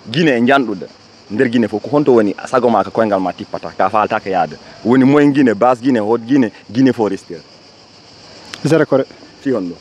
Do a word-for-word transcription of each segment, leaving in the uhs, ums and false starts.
Guinée e njanɗude, nder Guinée fof, ko honto woni sago ma, ko koyngal ma tippata, ka faaltaaka yaade? Woni moyen Guinée, base Guinée, haute Guinée, Guinée forestière? Zéro kore. Fii honɗum?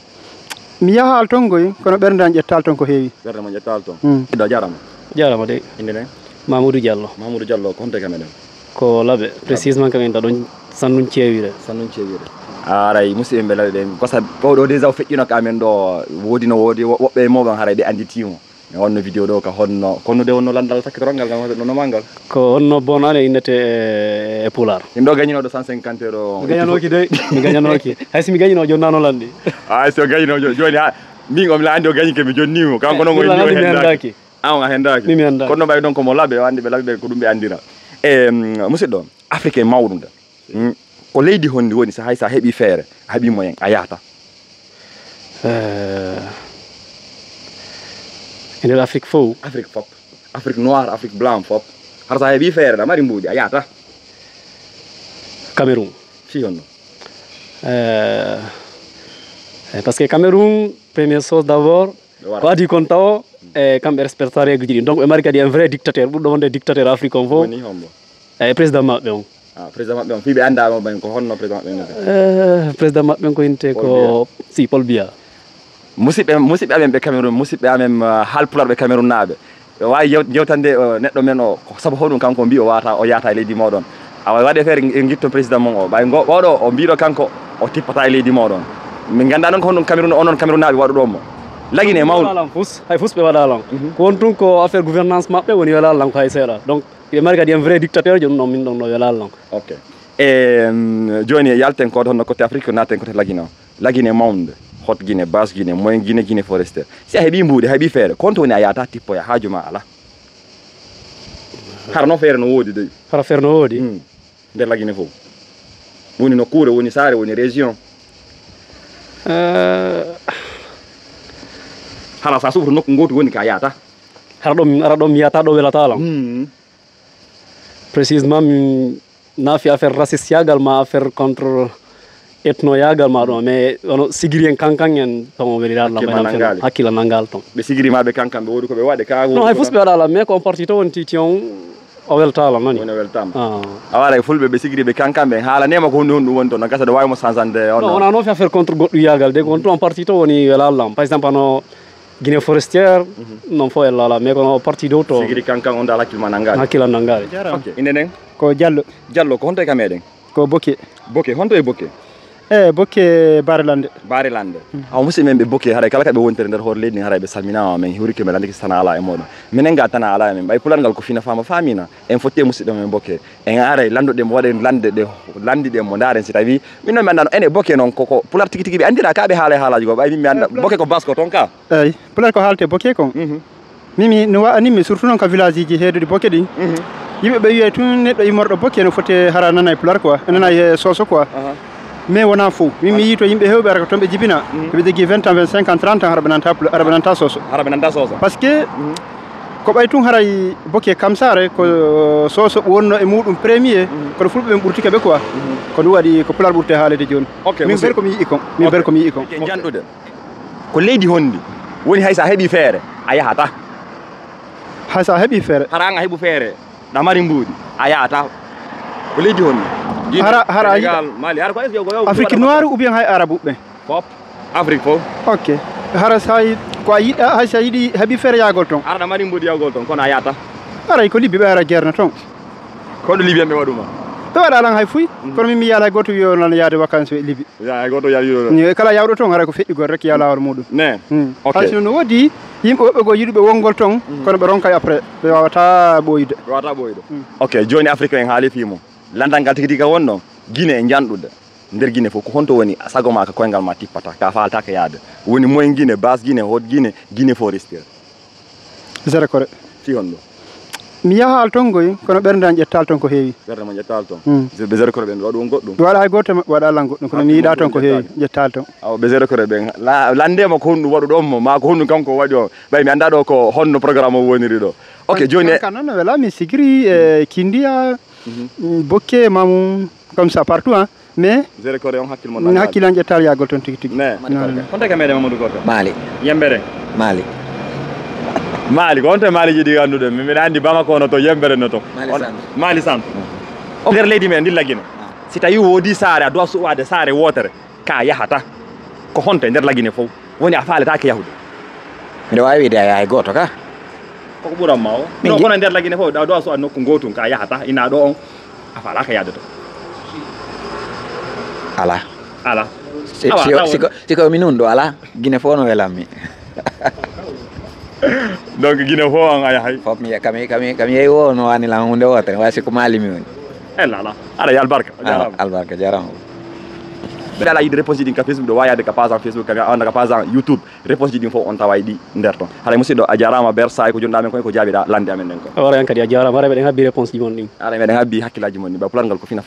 Mi yahaali toon koy, kono ɓernde am ƴettaali toon ko heewi. Ɓernde mon ƴettaali toon? Mm. Ɗo, jaaraama. Jaaraama de. Innde nden? Mamoudou Diallo. Mamoudou Diallo, ko honto e ka meɗen? Ko Labe, précisément kam en ɗo ɗon Sannun Ceewire. Sannun Ceewire. Haray musidɓe ɓe Labe ɓen, ko sa, ɗo, ɗo déjà o feƴƴino ka amen ɗo, woodi no woodi wo-, woɓɓe e mooɗon haray ɓe annditiimo. Mi wonno vidéo ɗo ka honno, ko honno de wonno lanndal sakkitoral ngal, ngal no, no mangal? Ko honno bonane innete e, e Pulaar? Yimɓe o gañinooɗo cent cinquante euro. Mi gañanooki de, mi gañanooki. Hay si mi gañinoo jooni nano lanɗi. Hay si o gañinoo jo-, jooni, ha, min o mi la anndi o gañike mi jonnimo. Kanko noon o Min la inni o anndi mi henndaaki. Henndaaki. An a henndaaki. Min mi henndaaki. Kono ɓay ɗon ko mo Labe, o anndi ɓe Labe ɓe ko ɗum ɓe anndira. E, mm, musidɗo, Afrique mawɗum de. Mm. Ko leydi honndi woni so hay so a heɓii feere, a heɓii moyen, a yahata? Eh, e nder Afrique fof? Afrique fof. Afrique noir, Afrique blanc fof. Hara so a heɓii feere, a mari mbuuɗi, a yahata? Cameroun. Fii honno? Eh, eh, parce que Cameroun, première chose d'abord, ɓe wara. Ko adii kon tawo, e kamɓe respecta règle ji ɗin. Donc ɓe mari kadi un vrai dictateur, ɓurɗo wonde dictateur Afrique on fof. Woni hombo? E président maɓɓe on. Ah, président maɓɓe on, fii ɓe anndaa mo ɓen, ko honno président maɓɓe on? Eh, président maɓɓe on ko innetee ko, Paul Biya. Si, Paul Biya. Musidɓe, musidɓe amen ɓe Cameroun, musidɓe amen, ah, haalpulaar ɓe Cameroun naaɓe. Ɓe waawi yew-, yewtande, eh, neɗɗo men o, ko sabu hoɗum kanko o mbii o wawata, o yahata e leydi mooɗon. Awa, waɗe feere en ngitton président mon o. Ɓay ngo, oɗo o mbiɗo kanko o tippata e leydi mooɗon. Min nganndaa noon ko honɗum Cameroun, onon Cameroun naaɓe waɗuɗon mo. Lagine mawɗo. Welalan fus, hay fus ɓe waɗalan. Mhm. Ko won tun ko affaire gouvernance maɓɓe woni welalan ko hay seeɗa. Donc, ɓe mari kadi un vrai dictateur, jooni noon min ɗon no welalan. Ok. E, mm, jooni yalten ko honno côté Afrique, ko naaten côté Lagine o. Lagine mawnde, haute Guinée, basse Guinée, moyenne Guinée, Guinée forestière. Si a heɓii mbuuɗi, a heɓii feere, ko honto woni a yahata tippoya, haaju ma alaa? Hara no feere no woodi dey. Hara feere no woodi? Hmm. Nder Lagine fof. Woni nokkuure, woni saare, woni région. Eh. Hara so a suɓoto nokku ngootu woni ka yahata. Hara ɗo mi, hara ɗo mi yahata, ɗo welata lan. Hmm. Précisément, min naafi affaire raciste yaagal ma affaire contre ethno yaagal ma ɗum, mais ono sigiri en kankan en ton o weliraɗo lam. Hakkille ma nangaali. Hakkille nangaali ton. Ɓe sigiri ma ɓe kankan ɓe woodi ko ɓe waɗe ka. Non, hay fus ɓe waɗa lan, mais ko on parti to wonti ti on o weltala nani. Woni o weltama. Ah. A waɗa e fulɓe ɓe sigiri ɓe kankan ɓe haalanema ko honɗum honɗum woni ton, no gasa ɗo wawi mo sansande on. Non, wona noon fi affaire contre goɗɗum yaagal de, ko on tun on parti to woni welala lam. Par exemple, ano Guinée forestière, mhm, non fof e lala, mais kono parti dow to. Sigiri kankan on dal hakkille ma nangaali. Hakkille am nangaali. Jarama. Ok, inde nden? Ko Diallo. Diallo, ko honto e ka meɗen? Ko Boke. Boke, honto e Boke? E, Boke Baare Lande. Baare Lande. Mm. Awa musidɓe men ɓe Boke, haray kala ka ɓe wontiri nder hoore leydi ndi, haray ɓe salminaama, min hiwrike, min lanndike so tana alaa e mooɗon. Minen ga tana alaa e men, ɓay pular ngal ko fina faama faamina, en fotti e musidɗo men Boke. En aray lanndoɗen mo, waɗen lannde ɗe, lanndiɗen mo, ndaaren si tawi min noon mi anndaano, enen Boke noon, ko, ko pular tigi tigi ɓe anndira, ka ɓe haala e haalaaji goo, ɓay min mi annda, Boke ko basko toon ka. Eyi, pular ko haalte Boke kon. Mhm. Mimi no wa'animmi, surtout noon ka village ji heeduɗi Boke ɗin. Mhm. Yimɓe ɓe wi'ay tun neɗɗo immorɗo Boke no foti hara nana e pular quoi, nana e soso quoi. Aha. Mais wona fof. Min mi yii to yimɓe heewɓe ara ko toon ɓe jibina. Mhm. Ɓe jogii vingt ans, vingt-cinq ans, trente ans, hara ɓe nanta pula-, hara ɓe nanta soso. Hara ɓe nanta soso. Parce que, mhm, ko ɓay tun haray Boke Kamsare ko soso wonno e muɗum premier, mhm, kono fulɓe ɓen ɓurtike ɓe quoi. Mhm. Ko ɗum waɗi ko pular ɓurte haalede jooni. Ok, min ber ko mi yi'i kon. Min ber ko mi yi'i kon. Ok, njanɗude. Ko leydi honndi woni hay so a heɓii feere, a yahata? Hay so a heɓii feere. Hara an a heɓu feere, ɗa mari mbuuɗi, a yahata. Ko leydi honndi? Guinée, hara, hara a Sénégal, Mali, hara ko est-ce que ko yo Afrique noire ou bien hay arabe ɓe? Fof. Afrique fof. Ok. Hara so hay ko a yiɗa, hay so a yiɗi heɓi feere yahgol toon. Hara ɗa mari mbuuɗi yahgol toon, kono a yahata? Haray ko Libye ɓe ara guerre na toon. Ko ɗo Libyen ɓe waɗuma? Ɓe waɗa lan hay fuy. Mhm. Kono min mi yaalay gooto wi'o lan yaade vacances e Libye. Ya, hay gooto yaali ɗo. Ni, kala yawɗo toon, haray ko feƴƴugol rek, ya laawol muɗum. Ne. Hmm. Ok. Hay sinno no woodi yimɓe woɓɓe goo yiɗuɓe wongol toon, mhm, kono ɓe ronkay après, ɓe wawata ɓooyude. Ɓe wawata ɓooyude. Hmm. Ok, jooni Afrique en haali fii mum. Landal ngal tigi tigi ka wonno, Guinée e njanɗude. Nder Guinée fof, ko honto woni sago ma ka koyngal ma tippata, ka faaltaaka yaade? Woni moyen Guinée, basse Guinée, haute Guinée, Guinée forestière. Zéro kore. Fii honno? Mi yahaali toon koy, kono ɓernde am ƴettaali toon ko heewi. Ɓernde mon ƴettaali toon? Hmm. Ɓe zéro kore ɓen waɗu on goɗɗum? Mi waɗa hay gooto e maɓɓe waɗa lan goɗɗum, kono mi yiɗaa toon ko heewi, ƴettaali toon. Awa, ɓe zéro kore ɓen, la-, lanndee mo ko honɗum waɗuɗon mo, maa ko honɗum kanko o waɗi on. Ɓay mi anndaa ɗo ko honno programme o woniri ɗo. Ok, jooni e kanka noon no wela mi sigiri e Kindiya, mhm, mm, Bokke, Mamu, comme ça, partout, hein. Mais zéro kore on hakkille mon nangaali. Hakkille am ƴettaali yahgol toon tigi tigi. Ne. Non, non. Honto e ka meɗen Mamadou Gorko? Mali. Yembere? Mali. Maali, ko honto e Maaliji ɗi ngannduɗen? Min, mbiɗa anndi Bamako no to, Yembere no to. Maali On- Santo. Maali Santo. O nder leydi men, ndilla Gine. Si tawi woodi saare, a duwa suɓaade saare wootere, ka yahata. Ko honto e nder Lagine fof woni a faaletaake yahude? Miɗo waawi wiide a yahay gooto ka. Koko ɓuran ma o. Min Non, ji- kono e nder Lagine fof, a duwa suɓaade nokku ngootum, ka yahata. Ina ɗo on, a faalaaka yaade to. Ala. Ala. Si, Awa, si, tawa- si ko, si ko mi nun ɗo ala, Gine fof no welammi. Donc, Gine fof an a yahay. Fof mi, kami, kami, kami yehi wo no wani lan hunde wotere, wasi ko Mali mi woni. Ella ala. Aɗa ya albarka. A jarama. Albarka, jarama. Mbeɗa ala yiɗde réponse ji ɗin ka Facebook, ɗo wayade ka page an Facebook, kami a wonda ka page an YouTube. Réponse ji ɗin fof on tawa e ɗi nder ton. Haɗa musidɗo, a jarama ber saay ko jonɗa men kon, ko jaabiɗa lande amen nden kon. Wara yan kadi a jarama, haɗa meɗen habbi réponse ji mon ɗin. Haɗa meɗen habbi hakkillaji mon ɗin, ba pular ngal ko fina